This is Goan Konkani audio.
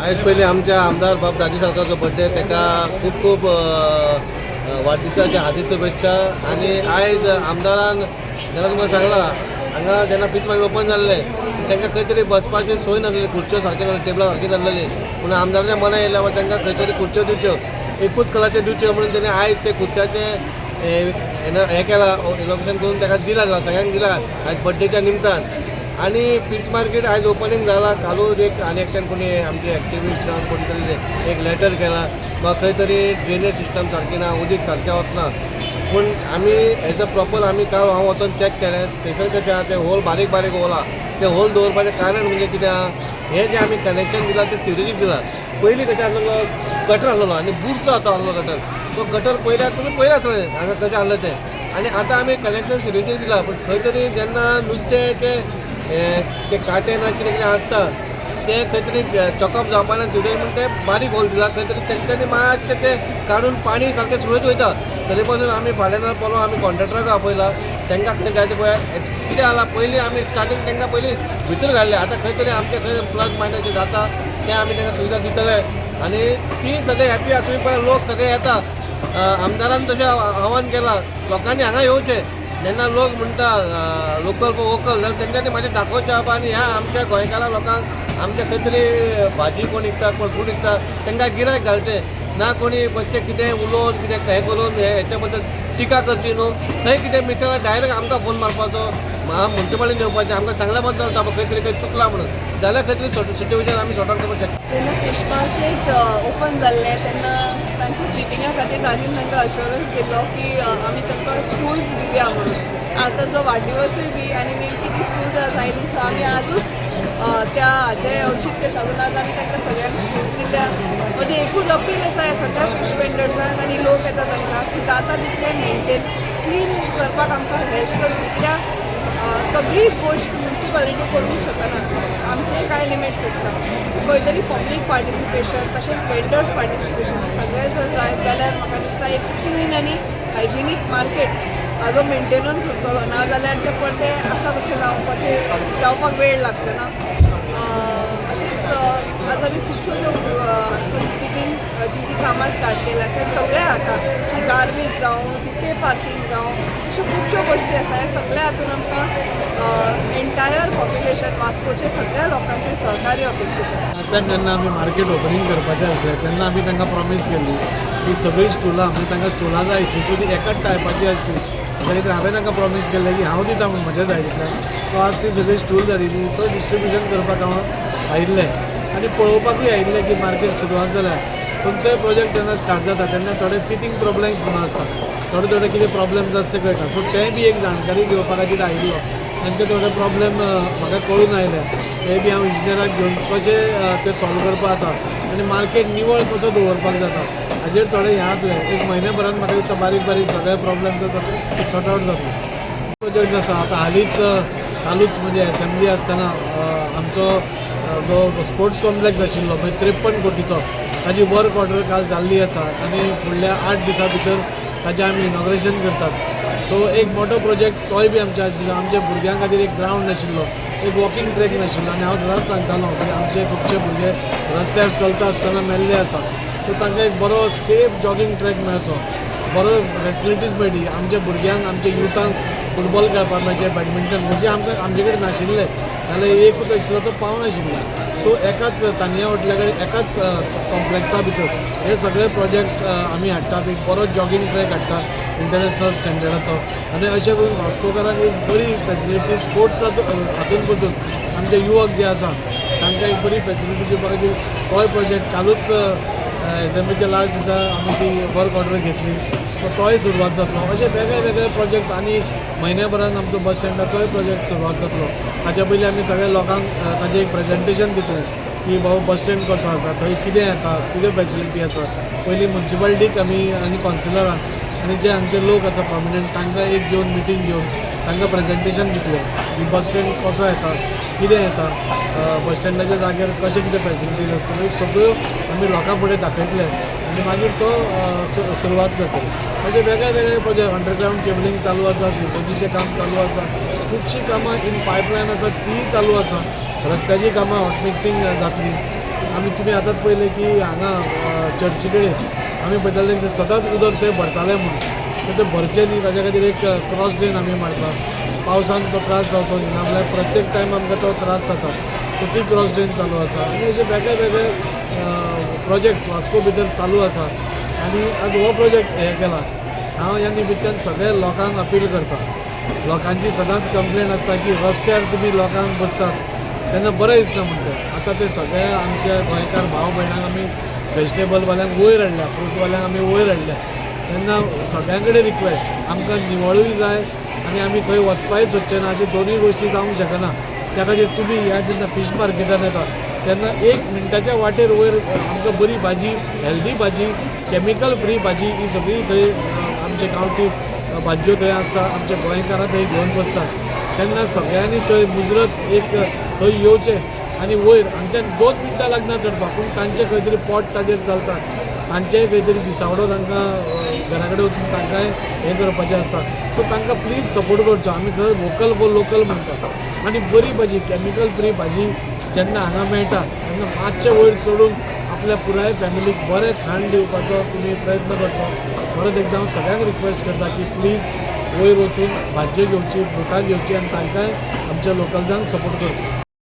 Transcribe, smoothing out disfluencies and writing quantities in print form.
आयज पयलीं आमच्या आमदार बाब राजू साळकारचो बड्डे, ताका खूब खूब वाडदिसाच्या हार्दीक शुभेच्छा. आनी आयज आमदारान जेन्ना तुमकां सांगलां, हांगा जेन्ना फीश मार्केट ओपन जाल्लें, तांकां खंय तरी बसपाची सोय नासलेली, खुर्च्यो सारक्यो नासल्यो, टेबलां सारकीं नासलेलीं. पूण आमदाराच्या मनां येयल्या तांकां खंय तरी खुर्च्यो दिवच्यो, एकूच कलरच्यो दिवच्यो म्हणून तेणें आयज ते खुर्च्याचें हें केलां, इनॉग्रेशन करून ताका दिला, सगळ्यांक दिला आयज बड्डेच्या निमतान. आनी फीश मार्केट आयज ओपनींग जाला. कालूच एक आनी एकट्यान कोणी आमचे एक्टिविस्ट जावन कोणी तरी एक लेटर केला, वा खंय तरी ड्रेनेज सिस्टम सारकी ना, उदीक सारकें वचना. पूण आमी एज अ प्रॉपर आमी काल हांव वचोन चॅक केलें. थंयसर कशें आहा, ते होल बारीक बारीक होल आहा. ते होल दवरपाचें कारण म्हणजे कितें आहा, हें जें आमी कनेक्शन दिलां तें सिवरेजीक दिलां. पयलीं कशें आसलेलो, गटर आसलेलो आनी बुरसो आतां आसलो गटर. तो गटर पयल्यार तुमी पयल्यार आसतलें हांगा कशें आसलें तें. आनी आतां आमी कनेक्शन सिवरेजीक दिलां, पूण खंय तरी जेन्ना नुस्त्याचें ते कांटे ना कितें कितें आसता, ते खंय तरी चॉकअप जावपा ना सिवरेज म्हण ते बारीक होल दिला. खंय तरी तेंच्यांनी मातशें तें काडून पाणी सारकें सुरळीत वयता. तरी पासून आमी फाल्यां ना परवां आमी कॉन्ट्रेक्टराक आपयला. तांकां खंय जाय ते पळय कितें जाला. पयलीं आमी स्टार्टींग तांकां पयलीं भितर घाल्ले. आतां खंय तरी आमचे खंय प्लस मायनस जें जाता तें आमी तांकां सुविधा दितले आनी ती सगळे हॅपी आहा. तुमी पळय, लोक सगळे येता. आमदारान तशें आव्हान केलां, लोकांनी हांगा येवचें. जेन्ना लोक म्हणटा लोकल फॉर वोकल, जाल्यार तेंच्यांनी मातशें दाखोवचें बाबा. आनी ह्या आमच्या गोंयकारा लोकांक, आमच्या खंय तरी भाजी कोण विकता, कोण फ्रूट विकता, तांकां गिरायक घालचें ना. कोणी बेश्टें कितें उलोवन, कितें हें करून हे हेच्या बद्दल टिका करची न्हू. खंय कितें मिसळ, डायरेक्ट आमकां फोन मारपाचो, मुन्सिपालिटीन येवपाचें. आमकां सांगल्यार पण चलता खंय तरी खंय चुकलां म्हणून, जाल्यार खंय तरी सिट्युएशन आमी सॉर्ट आउट करपाक शकता. जेन्ना फिश मार्केट ओपन जाल्लें तेन्ना तांच्या सिटिंगा खातीर तांणी तांकां अश्योरन्स दिल्लो की आमी तांकां स्टूल्स दिवया म्हणून. आज ताजो वाडदिवसूय बी आनी नेमकी ती स्टूल्स आज आयली. सो आमी आजूच त्या हाचें औचित्य सादून आज आमी तांकां सगळ्यांक स्टूल्स दिल्या. म्हणजे एकूच अपील आसा ह्या सगळ्या फिश वेंडर्सांक आनी लोक येता तांकां की जाता तितलें मेंटेन क्लीन करपाक आमकां हेल्प करची, कित्याक सगळी गोश्ट म्युनिसिपालिटी करूंक शकना. आमचे कांय लिमिट्स आसता. खंय तरी पब्लीक पार्टिसिपेशन तशेंच वेंडर्स पार्टिसिपेशन सगळें जर जायत जाल्यार म्हाका दिसता एक क्लीन आनी हायजिनीक मार्केट हाजो मेंटेनन्स उरतलो. ना जाल्यार ते परते आसा तशें जावपाचें जावपाक वेळ लागचो ना. अशेंच आज आमी खुबश्यो ज्यो सिटीन जी जी कामां स्टार्ट केल्या त्या सगळ्या हाका की गार्बेज जावं, की पे पार्कींग जावं, अश्यो खुबश्यो गोश्टी आसा. ह्या सगळ्या हातून आमकां एंटायर पॉप्युलेशन वास्कोचे सगळ्या लोकांचें सहकार्य अपेक्षीत आसा. लास्ट टायम जेन्ना आमी मार्केट ओपनींग करपाचें आसलें तेन्ना आमी तांकां प्रॉमीस केल्ली की सगळीं स्टुलां, म्हणजे तांकां स्टुलां जाय आसलीं, सो ती एकाच टायपाची आसची. त्या खातीर हांवें तांकां प्रॉमीस केल्लें की हांव दिता म्हूण म्हज्या सायडींतल्यान. सो आज ती सगळीं स्टूल जाली, सो डिस्ट्रिब्युशन करपाक हांव आयिल्लें आनी पळोवपाकूय आयिल्लें की मार्केट सुरवात जाल्या. खंयचोय प्रोजेक्ट जेन्ना स्टार्ट जाता तेन्ना थोडे टिथींग प्रॉब्लेम्स म्हणून आसता, थोडे थोडे कितें प्रॉब्लेम्स आसता ते कळटा. सो तेंय बी एक जाणकारी घेवपा खातीर आयिल्लो. तांचे थोडे प्रॉब्लेम म्हाका कळून आयले, ते बी हांव इंजिनियराक घेवन कशें ते सॉल्व करपाक जाता आनी मार्केट निवळ कसो दवरपाक जाता हाजेर थोडे हें जातलें. एक म्हयन्या भरान म्हाका दिसता बारीक बारीक सगळे प्रॉब्लेम्स आसा ते सॉर्ट आउट जातले. प्रोजेक्ट्स आसा. आतां हालींच कालूच म्हणजे एसेंब्ली आसतना आमचो जो स्पोर्ट्स कॉम्प्लेक्स आशिल्लो, म्हणजे 53 कोटीचो, ताजी वर्क ऑर्डर काल जाल्ली आसा आनी फुडल्या 8 दिसां भितर ताजें आमी इनॉग्रेशन करतात. सो एक मोठो प्रोजेक्ट तोय बी आमचे आशिल्लो. आमच्या भुरग्यां खातीर एक ग्रावंड नाशिल्लो, एक वॉकिंग ट्रॅक नाशिल्लो आनी हांव सदांच सांगतालो की आमचे खुबशे भुरगे रस्त्यार चलता आसतना मेल्ले आसा. सो तांकां एक बरो सेफ जॉगींग ट्रॅक मेळचो, बरो फेसिलिटीज मेळटी आमच्या भुरग्यांक, आमच्या युथांक फुटबॉल खेळपाक मेळचें, बॅडमिंटन, म्हणजे आमकां आमचे कडेन नाशिल्लें. नाल्यार एकूच आशिल्लो, तो पावनाशिल्लो. सो एकाच तानिया हॉटेला कडेन, एकाच कॉम्प्लेक्सा भितर हे सगळे प्रोजेक्ट्स आमी हाडटात. एक बरो जॉगींग ट्रॅक हाडटा इंटरनॅशनल स्टँडर्डाचो आनी अशें करून वास्कोकारांक एक बरी फेसिलिटी स्पोर्ट्स हातून पसून आमचे युवक जे आसा तांकां एक बरी फेसिलिटी दिवपा खातीर तोय प्रोजेक्ट कालूच एसेंब्लीच्या लास्ट दिसा आमी ती वर्क ऑर्डर घेतली. सो तोय सुरवात जातलो. अशे वेगळे वेगळे प्रोजेक्ट्स आनी म्हयन्या भरान आमचो बस स्टँडाचोय प्रोजेक्ट सुरवात जातलो. ताच्या पयलीं आमी सगळ्या लोकांक ताजें एक प्रेजेंटेशन दितले की बाबा बस स्टँड कसो आसा, थंय कितें येता, कितें फेसिलिटी आसा. पयलीं मुन्सिपालिटीक आमी आनी कावन्सिलरांक आनी जे हांगचे लोक आसा प्रॉमिनंट तांकां एक घेवन, मिटींग घेवन तांकां प्रेजेंटेशन दितले की बस स्टँड कसो येता, कितें येता, बस स्टँडाच्या जाग्यार कशें कितें फेसिलिटीज आसता, त्यो सगळ्यो आमी लोकां फुडें दाखयतले आनी मागीर तो सुरवात करतले. अशे वेगळे वेगळे प्रोजेक्ट, अंडरग्रावंड केबलिंग चालू आसा, सिवरेजीचें काम चालू आसा, खुबशीं कामां इन पायपलायन आसा, तीय चालू आसा. रस्त्याची कामां हॉट मिक्सिंग जातली. आमी तुमी आतांच पळयलें की हांगा चर्ची कडेन आमी पळयताले ते सदांच उदक थंय भरतालें म्हणून, सो तें भरचें न्ही ताच्या खातीर एक क्रॉस ड्रेन आमी मारता. पावसान तो त्रास जावचो न्ही, नाजाल्यार प्रत्येक टायम आमकां तो त्रास जाता. सो ती क्रॉस ड्रेन चालू आसा आनी अशे वेगळे वेगळे प्रोजेक्ट्स वास्को भितर चालू आसा आनी आज हो प्रोजेक्ट हे केला. हांव ह्या निमित्तान सगळ्या लोकांक अपील करता. लोकांची सदांच कंप्लेन आसता की रस्त्यार तुमी लोकांक बसतात तेन्ना बरें दिसना म्हणटा. आतां ते सगळे आमचे गोंयकार भाव भयणांक आमी वेजिटेबलवाल्यांक वयर हाडल्या, फ्रूटवाल्यांक आमी वयर हाडल्या. तेन्ना सगळ्यां कडेन रिक्वेस्ट, आमकां निवळूय जाय आनी आमी खंय वचपाकय सोदचे ना, अशी दोनूय गोश्टी जावंक शकना. त्या खातीर तुमी ह्या जेन्ना फीश मार्केटान येता तेन्ना एक मिनटाच्या वाटेर वयर आमकां बरी भाजी, हेल्दी भाजी, कॅमिकल फ्री भाजी ही सगळी थंय आमचे गांवठी भाजयो थंय आसता, आमच्या गोंयकारां थंय घेवन बसतात. तेन्ना सगळ्यांनी थंय मुजरत एक थंय येवचें आनी वयर आमच्यान 2 मिनटां लागना चडपाक, पूण तांचें खंय तरी पोट ताजेर चलता, तांचेय खंय तरी दिसावडो तांकां घरा कडेन वचून तांकांय हें करपाचें आसता. सो तांकां प्लीज सपोर्ट करचो. आमी सदांच वोकल फॉर लोकल म्हणटा आनी बरी भाजी, कॅमिकल फ्री भाजी जेन्ना हांगा मेळटा तेन्ना मातशें वयर चडून आपल्या पुराय फॅमिलीक बरें खाण दिवपाचो तुमी प्रयत्न करचो. परत एकदां हांव सगळ्यांक रिक्वेस्ट करता की प्लीज वयर वचून भाजयो घेवची, फ्रुटां घेवची आनी तांकांय आमच्या लोकल्सांक सपोर्ट करचो.